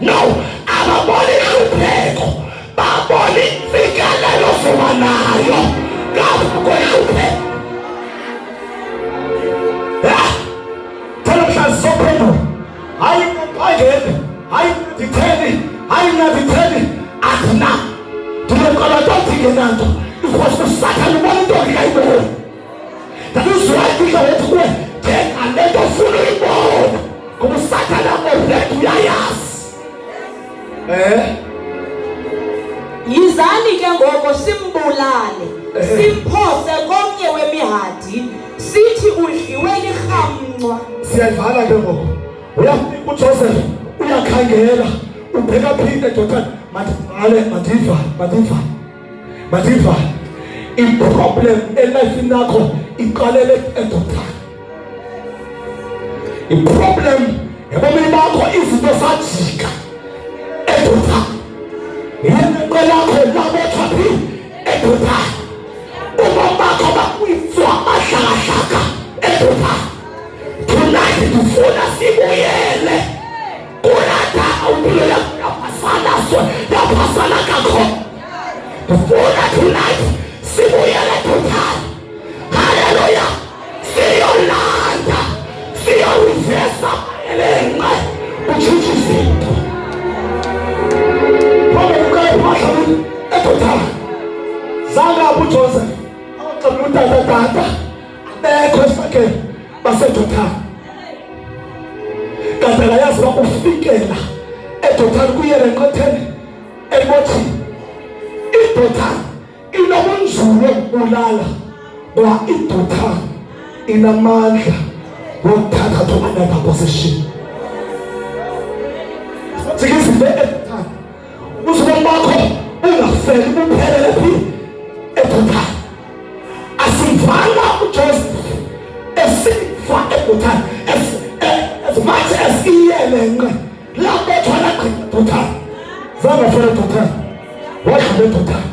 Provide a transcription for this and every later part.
No, ababoni inhlupheko, babona intsikelelo ozoba nayo ngapha kwenhlupheko. Thela mhlawumbe sophendula. Hayi ngeke, hayi nditheni, hayi nditheni, athina. Ndiloqala nto nto. Because uSathane ubona into ongekayiboni. That is why ndidla wothi kuwe thenga le nto ofuna uyibona. Ngoba uSathane already uyayazi. Yizani ke ngoko simbulale, simphose komnye wemihadi, sithi udliwe lirhamncwa. Siyayivala ke ngoku. Uyafika uJoseph, uyakhangela, ubheka phi eDothani, mandivale, mandivale, mandivale. Mandivale. I-problem elifini yakho iqalele eDothani. I-problem ebomini bakho izinto zajika eDothani. Iyeqe lakho labotshwa phi eDothani. Ubomi bakho bakwitswa bahlakahlaka eDothani. Tonight ndifuna sibuyele kulaa ndawo impilo yakho yaphasana so yaphasana kakhona. Ndifuna tonight sibuyele eDothani. Haleluya. Siyolanda, siyorivesa elenqe utshintshe izinto. Phambi kukaphahla eDothani. Zangapha uJoseph awuxelela utata, tata abekho esakeni baseDothani. Kanti akayazi uba ufikela eDothani kuyele enqetheni elibothini. IDothani inobunzulu bokubulala, ngoba iDothani inamandla wokuthatha to another position. Sike izinto eDothani ukuze ubomi bakho ungafeli buphelele phi eDothani. Asivanga uJoseph esifa eDothani as much as iyelenqe labethwa lagqina eDothani. Zange afele eDothani, wadlula eDothani.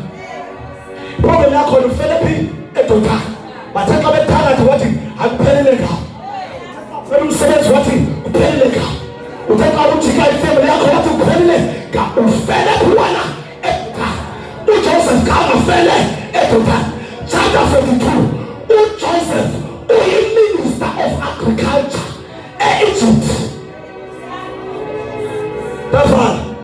Problem yakho ufele phi eDothani. Bathe xa bethakathi wathi akuphelele ngawo. Ufele umsebenzi wathi kuphelele ngawo. Uthe xa ujika ifemeli yakho wathi kuphelele ngawo. Ufele phi wena?